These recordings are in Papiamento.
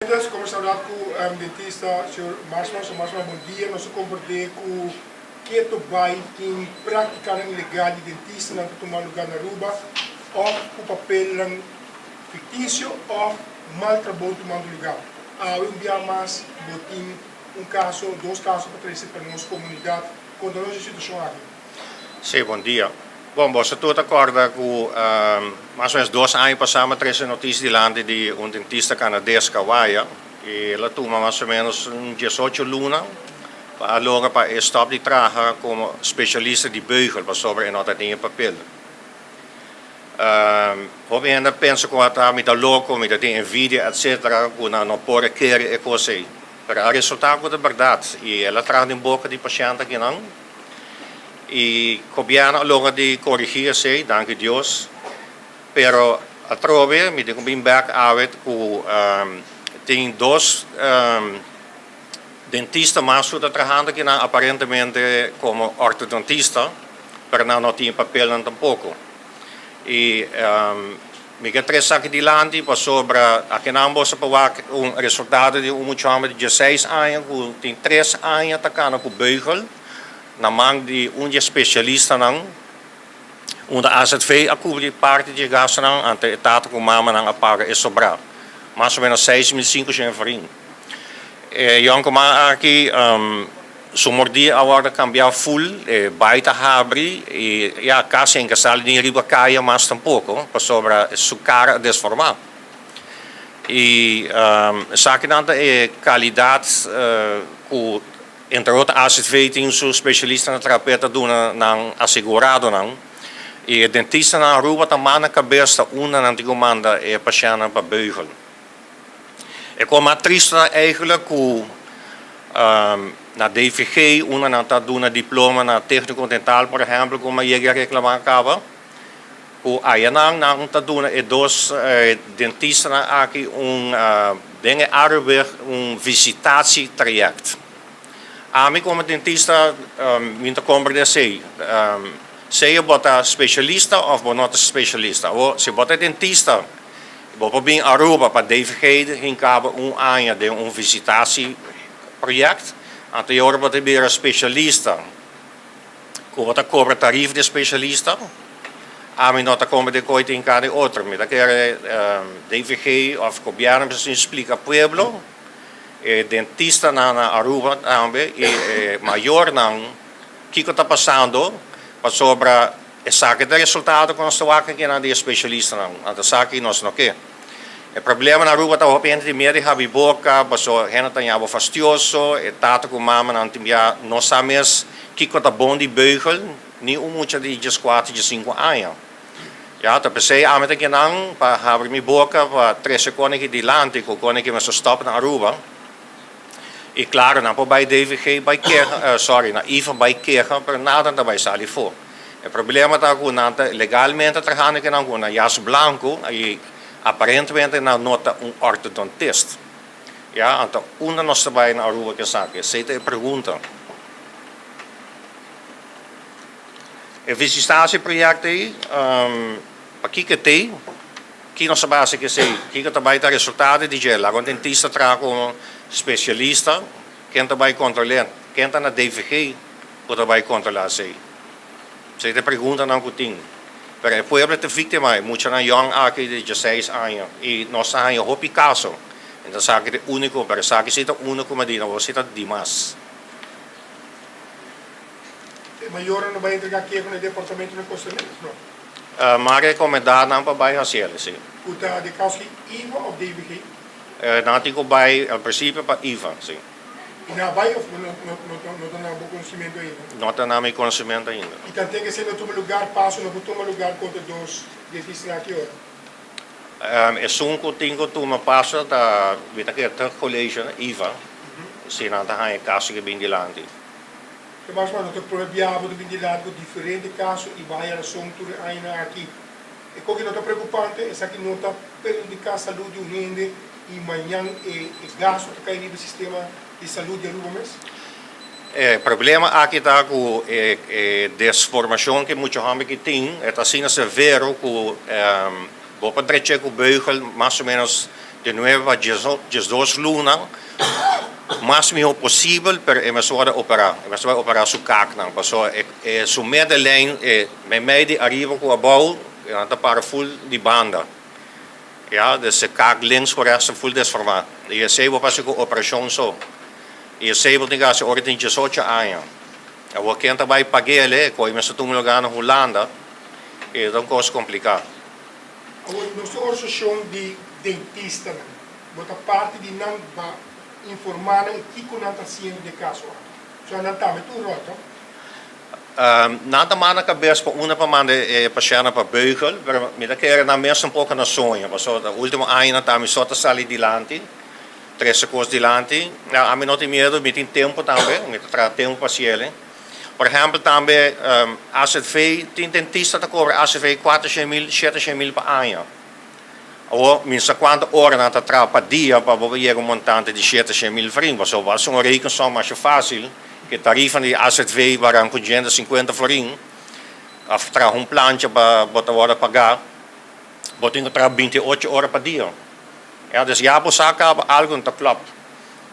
Nos a combersa un rat cu dentista señor Marsman. Señor Marsman, bon dia. Nos a comprende cu keto bay tin practicanan ilegal di dentistanan ta tuma lugar na Aruba of cu papelnan ficticio of mal trabou tumando lugar. Awe un bia mas bo tin un caso, dos caso pa trece pa nos comunidad. Conta nos e situacion aki. Sí, bon dia. Bon, boso tur ta kòrda ku mas o menos dos aña pasá mi a trese notis dilanti di un dentista kanades Kawaya i el a tuma mas o menos un diesocho luna pa a logra pa e stòp di traha komo spesialista di beugel pasobra e no ta tin e papel. Hopi hende a pensa ku ata mi ta loko, mi ta tin envidia etcetera ku nan no por a kere e kos ei. Pero a resultá ku ta bèrdat i el a traha den boka di pashènt akinan. Y gobierno a logra di corigi esey, danki Dios, pero atrobe mi tin cu bin bek awe cu tin dos dentista mas cu ta trahando akinan aparentemente como ortodontista, pero nan no tin e papelnan tampoco. Y mi ke trece aki dilanti pasobra akinan boso por wak un resultado di un mucha homber di dieseis aña cu tin tres aña ta cana cu beugel. Na man di un di e spesialistanan, unda AZV a kubri parti di e gastunan, anto e tata ku mamanan a paga e sobrá, mas o ménos 6500 florin. E yònkuman aki su mordí a wòrdu kambiá ful, e bai ta habri i ya kasi e sali ni riba kaya mas tampoko pasobra su kara a desformá. I esakinan ta e kalidat ku. Entre otro AZV tin su specialistanan traha ta duna nan aseguradonan y e dentistanan Aruba ta manda cabes ta unda nan tin cu manda e pashentnan pa beugel. E cos mas tristo ta eigenlijk cu na DVG unda nan ta duna diploma na tecnico dental por ehempel como a yega a reclama caba cu ayanan nan ta duna e dos dentistanan aki un den e Arubweg un visitatie traject. Ami como dentista mi ta comprende esey, sea bo ta specialista of bo no ta specialista. Awor si bo ta dentista bo por bin Aruba pa DVG hinca bo un aña den un visitatie project, anto e ora bo ta bira specialista. Ku bo ta kobra tarif di spesialista? Ami no ta komba di koi tin kari otro. Mi ta kere DVG òf gobièrnu mester sin splika pueblo, e dentistanan na Aruba tambe i e mayornan kiko ta pasando pasobra esaki ta e resultado ku nos ta wak akinan di e spesialistanan. Anto esaki nos no ke. E problema na Aruba ta hopi hende tin miedu di habi boka paso hende ta ña bo fastioso, e tata ku mamanan tin bia no sa mes kiko ta bon di beugel, ni un mucha di dieskuater, diesinku aña. Ya, ta p'esei ami ta kinan pa habri mi boka pa trese kone ki dilanti ku kone ki mester stòp na Aruba. I klaro nan por bai DVG bai keha, sorry, na IVA bai keha, pero nada ta bai sali afó. E problema ta ku nan ta legalmente trahando kinan ku nan jas blanku i aparentemente nan no ta un ortodontist. Ya, anto unda nos ta bai na Aruba ku esaki? Esei ta e pregunta. E visitatieproject ei, pakiko e t'ei? Ki nos ta bai hasi ku esei? Kiko ta bai ta resultado di dje? Laga un dentista traha komo spesialista, ken ta bai kontrol'é? Ken ta na DVG ku ta bai kontrolá esei? Esei ta e preguntanan ku tin. Pero e pueblo ta víktima, e muchanan yòn aki di dieseis aña i nos ta haña hopi kaso. Mi ta sa ki ta e úniko, pero esaki si ta úniko medida, awor si ta dimas. E mayornan no bai entregá keho na e departamento na Costa Rica, no? M'a rekomendá nan pa bai hasi el, sí. Ku ta di kaso di IVA òf DVG? Nan tin ku bai al prinsipio pa IVA, sí. I nan a bai òf no no ta na bo konosementu ainda? No ta na mi konosementu ainda. I tanten esei no tuma lugar, paso no por tuma lugar kontra dos dentistanan aki ora? Esun ku tin ku tuma paso ta, mi ta kere terugcollege na IVA, si nan ta haña e kaso ke bin dilanti. E mas mas no ta prome biaha bo ta bin dilanti ku diferente kaso i bo haya rason tur e añanan aki. E koki no ta preokupante, esaki no ta perhudiká salud di un hende i mañan e gasto ta kai riba e sistema di salud di Aruba mes? E problema aki ta ku e desformashon ku e mucha hòmber ki tin e ta asina severo ku bo por drech'é ku beugel mas o ménos. di nuebe pa 12 luna, mas mihó posibel, pero e mester wòrdu operá. E mester bai operá su kaknan, pasobra e su middenlijn, e meimei di ariba ku abou, nan ta para ful di banda. Ya, dus e kak links ku rèks ta ful desformá. I esei bo por hasi ku operashon so. I esei bo tin ku hasi ora tin 18 aña. Awor ken ta bai pag'el e ku e mester tuma lugá na Hulanda, e ta un kos kompliká. Awor nos tin organisashon di dentistanan. Bo ta parti di nan ba informá nan e kiko nan ta hasiendo den e kaso aki. So nan tambe ta un ròl, to? Nan ta manda kabes pa unda pa manda e pashèntnan pa beugel, pero mi ta kere nan mes un poko na soña, pasobra ultimo añanan ta mi so ta sali dilanti, trese kos dilanti. Ami no tin miedu, mi tin tempu tambe, mi ta traha tempu pa hasiel. Por ehèmpel tambe AZV, tin dentista ta kobra AZV 400 mil, 700 mil pa aña. Awor, mi no sa kuantu ora nan ta traha pa dia pa bo por yega un montante di 700 mil florin, pasobra bo hasi un rekensom masha fásil, ku e tarifa di AZV baran ku 150 florin, òf traha un plancha pa bo ta wòrdu pagá, bo tin ku traha 28 ora pa dia. Ya, dus ya bo sa kaba algu no ta klòp.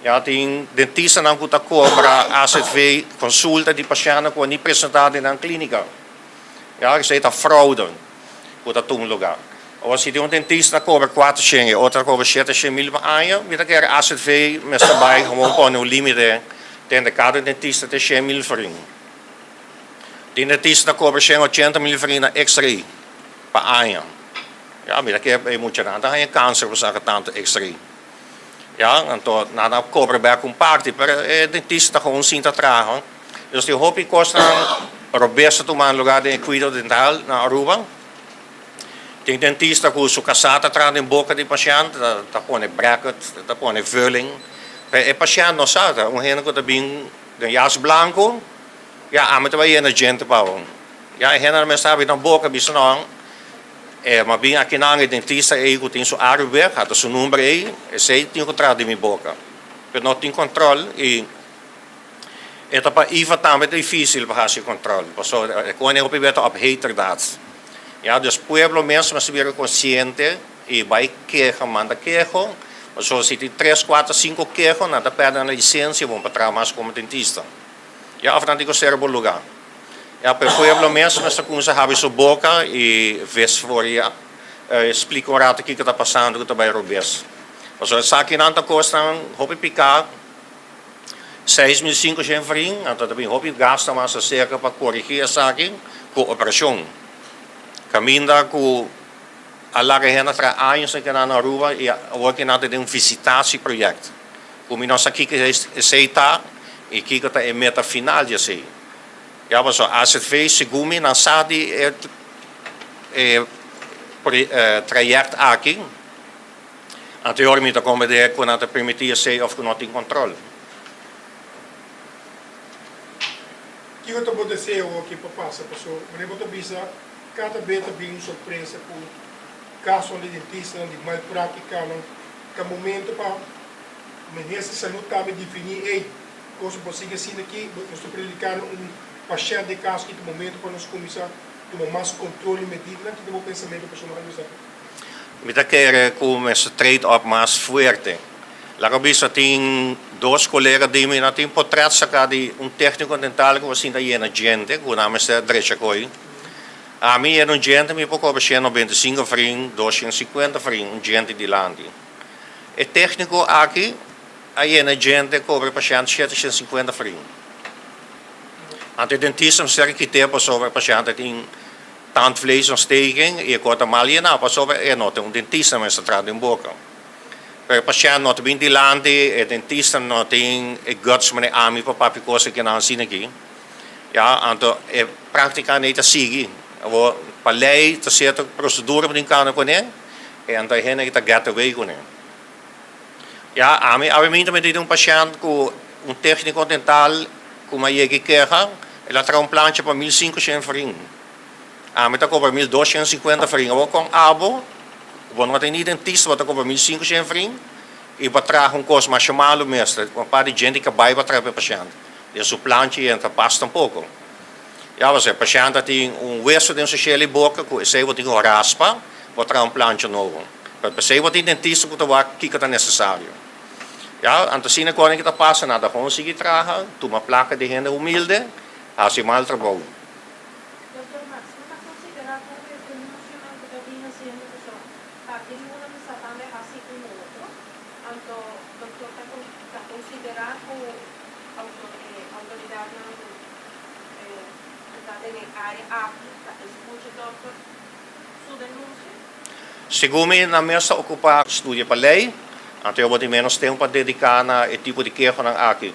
Ya tin dentistanan ku ta kobra AZV konsulta di pashèntnan ku a ni presentá den nan klínika. Ya, esei ta froude ku ta tuma lugá. Awor si tin un dentista ta kobra 400 i otro ta kobra 700 mil pa aña, mi ta kere AZV mester bai gewoon pone un límite tende kada dentista te 100 mil florin. Tin dentista ta kobra 180 mil florin na x-ray pa aña. Ya, mi ta kere e muchanan ta haña kanser por saka tantu x-ray. Ya, anto nan a kobra bek un parti, pero e dentista ta gewoon sinta traha. Dus tin hopi kosnan robes ta tuma lugar den e kuido dental na Aruba. Tin dentista ku su kasá ta traha den boka di pashènt, ta pone bracket, ta pone vulling. Pero e pashènt no sa, ta un hende ku ta bin den jas blanku, ya ami ta bai yena djente pa bo. Ya e hendenan mester habri nan boka bisa nan, e ma bin akinan e dentista ei ku tin su arbeg, hasta su number ei, esei tin ku traha di mi boka. Pero no tin kòntròl i e ta pa IVA tambe ta difísil pa hasi kòntròl, pasobra e kone hopi bia ta op heterdaad. Ya, dus pueblo mes mester bira konsiente i bai keha, manda keho, pasobra si tin tres, kuater, sinku keho nan ta pèrdè nan lisensia bon pa traha mas komo dentista. Ya, òf nan tin ku sera bo lugá. Ya, pa e pueblo mes mester kuminsá habri su boka i ves for i splika un rato kiko ta pasando ku ta bai robes. Pasobra esakinan ta kosnan hopi piká, 6500 florin, anto ta bin hopi gasto mas aserka pa korigí esaki ku operashon. Kaminda ku a laga hende traha años na keda na Aruba i awor ke nan ta den un visitatieproject. Ku mi no sa kiko esei ta i kiko ta e meta final di esei. Ya pasobra AZV segun mi nan sa di e trayect aki. Anterior mi ta comprende cu nan ta permiti esey of cu no tin control. Kico ta bo deseo aki pa pasa? Paso manera bo ta bisa cada be ta bin un sorpresa cu casonan di dentistanan, di mal practicanan. Ta momento pa Minister di Salud tambe defini, ey, cos no por sigui asina aki, nos ta predicando un pashent den caso aki, ta momento pa nos cuminsa tuma mas control y medidanan. Ki ta bo pensamento personal di esaki? Mi ta kere ku mester trade op mas fuerte. Laga bisa tin dos kolega di mi nan tin potret saka di un tekniko dental ku a sinta yena djente ku nan mester drecha koi. Ami yena un djente mi por kobra 195 florin, 250 florin un djente dilanti. E tekniko aki a yena djente kobra e pashènt 750 florin. Anto e dentista mester a kit'é pasobra e pashènt a tin tandvleesontsteking i e kos ta mal yená pasobra e no ta un dentista mester traha den boka. Pero e pashènt no ta bin dilanti, e dentista no tin e guts manera ami pa papia kos aki nan asina aki. Ya, anto e práktika nei ta sigui. Awor pa lei ta sierto prosedura bo tin kanda kuné i anto e hende aki ta get away kuné. Ya, ami awe mi tambe tin un pashènt ku un tékniko dental ku mi a yega i keha, el a traha un plancha pa 1500 florin. Ami ta kobra 1250 florin. Awor kon abo, bo no tin ni dentista, bo ta kobra 1500 florin i bo a traha un kos masha malu mes. Un par di djente ka bai pa traha pa e pashènt. Den su plancha i e no ta pas tampoko. Ya, pasobra e pashènt a tin un weso den su shel i boka ku esei bo tin ku raspa, bo traha un plancha nobo. Pero p'esei bo tin dentista ku ta wak kiko ta nesesario. Ya, anto asina ku ora ki ta pasa nan ta gewoon sigui traha, tuma plaka di hende humilde, hasi mal trabou. Dòkter Max, bo ta konsiderá ku e denunsionan ku ta bin hasiendo ku so parti di una mester tambe hasi un otro? Anto dòkter ta ta konsiderá ku e outoridatnan ku ta den e área aki ta eskucha dòkter su denunsia? Segun mi nan mes ta okupá studia pa lei, anto yo bo tin ménos tempu pa dediká na e tipo di kehonan aki.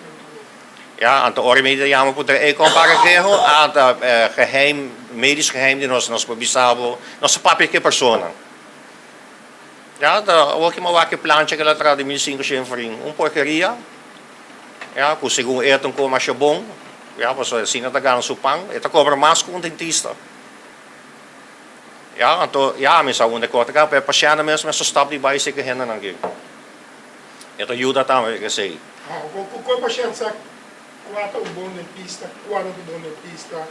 Ya, anto ora mi ta yama puntra, ey kon paga keho? Ah, ta geheim, medisch geheim di nos, nos por bisa bo, nos ta papia ku e persona. Ya, ta awor ki mi a wak e plancha ku el a traha di 1500 florin, un porkeria, ya, ku segun e ta un kos masha bon, ya, pasobra asina ta gana su pan, e ta kobra mas ku un dentista. Ya, anto, ya, mi sa unda e kos ta kaba, pero e pashènt mes mester stòp di bai seki hendenan aki. E ta yuda tambe esei. Ku kua pashènt sa kua ta un bon dentista, kua no ta un bon dentista?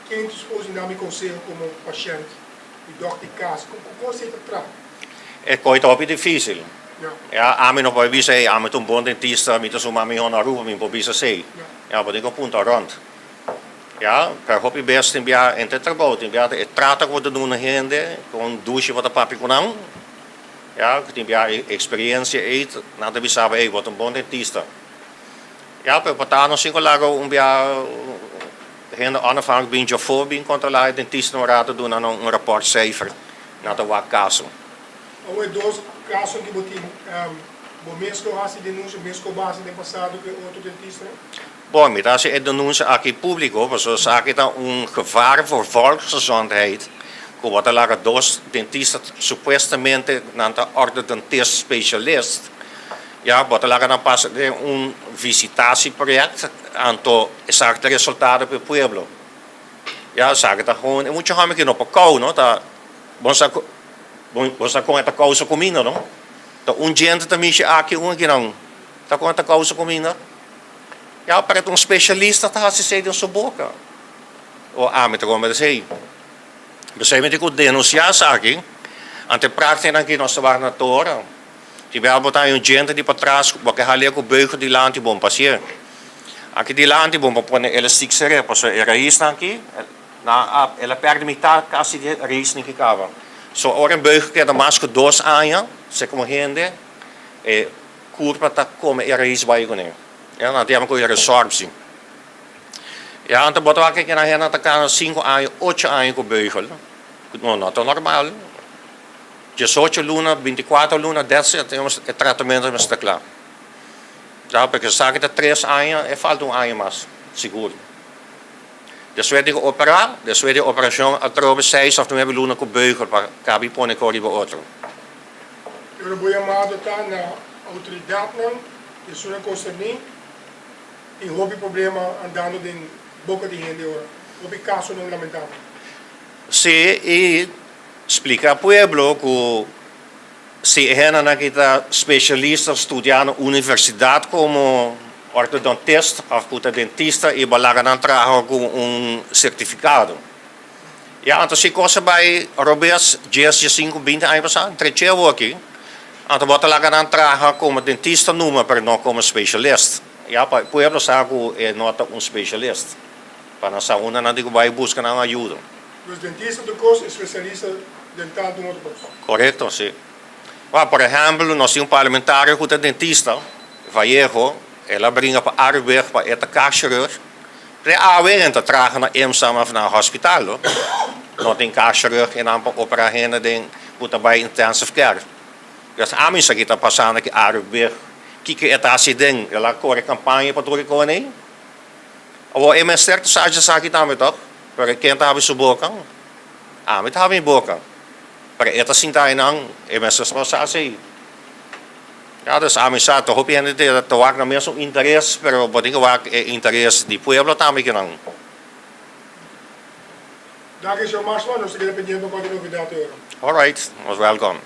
Ken ta suposo di dami konseho komo pashènt di dòkter di kas? Ku kon esei ta traha? E koi ta hopi difísil. Ya, ami no por bisa ei, ami ta un bon dentista, mi ta suma mihó na Aruba, mi por bisa esei. Ya, bo tin ku punta rònt. Ya, pero hopi bes tin bia entre trabou, tin bia e trato ku bo ta duna hende, kon dushi bo ta papia ku nan. Ya, ku tin bia e experiencia ei, nan ta bisa bo, ey, bo ta un bon dentista. Ya, pero pa ta nos sin ku laga un bia hende onafhankelijk bin djafor bin kontrola e dentista un rato duna nan un raport cijfer, nan ta wak kaso. Awor e dos kaso ki bo tin, bo mes lo hasi denuncia mes ku bo a hasi den pasado ku e otro dentistanan? Bon, mi ta hasi e denuncia aki publico pasobra esaki ta un gevaar voor volksgezondheid cu bo ta laga dos dentista supuestamente nan ta orthodontist specialist, ya, bo ta laga nan pasa den un visitatieproject anto esaki ta resultado pa e pueblo. Ya, esaki ta gewoon e mucha homber ki no por kou no, ta bo sa bo sa con e ta kou su cuminda no, ta un djente ta mishi aki un akinan ta con e ta kou su cuminda. Ya, pero ta un specialista ta haci esey den su boca. O ami ta come esey. P'esey mi tin cu denuncia esaki ante practicanan ki nos ta wak na tora. Tin bia bo ta hay un djente di patras bo ke halia cu beugel dilanti bon pacié. Aki dilanti bon pa pone elastiek seré pasobra e raisnan aki nan a el a perde mitad casi di e raisnan ki caba. So ora e beugel keda mas cu dos aña, se como hende e Kurpa ta kome e rais bai kuné. Ya nan ta yama ku e resorptie. Ya anto bo ta wak ke nan hende ta kana sinku aña, ocho aña ku beugel. No, no ta normal. 18 luna, 24 luna, that's it. E tratamentu mester ta kla. Ya, pasobra esaki ta tres aña, e falta un aña mas, sigur. Despues di operá, despues di operashon atrobe seis òf nuebe luna ku beugel pa kabi pone kor riba otro. Pero bo yamado ta na autoridadnan di esunnan concerní. Tin hopi problema andando den boca di hende ora. Hopi casonan lamentabel. Sí, y splica pueblo cu si e hendenan ki ta specialista studia na universidad como orthodontist of cu ta dentista y bo laga nan traha cu un certificado. Ya, anto si kos a bai robes dies, diesinku, binti aña pasá, treche awor aki, anto bo ta laga nan traha komo dentista numa, pero no komo specialist. Ya, pa e pueblo sa ku e no ta un specialist, pa nan sa unda nan tin ku bai buska nan ayudo. Dus dentista ta un kos i specialista dental ta un otro kos. Korekto, si. Wak, por ehèmpel, nos tin un parlamentario ku ta dentista, Vallejo, el a bringa pa Arweg pa e ta kaakchirurg. Te awe nan ta traha na IMSA of na hospital lo. No tin kaakchirurg y nan pa opera hende den cu ta bay intensive care. Dus ami sa ki ta pasando ki Arubig, kiko e ta haci den, el a core campaña pa tur e con ey. Awor e mester ta sa esaki tambe toch, pero ken ta habri su boca? Ami ta habri mi boca. Pero e ta sinta eynan, e mester sa esey. Ya, dus ami sa ta hopi hende ta wak nan mesun interes, pero bo tin ke wak e interes di pueblo tambe kinan. Danki señor Marsman, nos ta keda pendiente pa cualkier novedad te ora. Alright, nos welkom.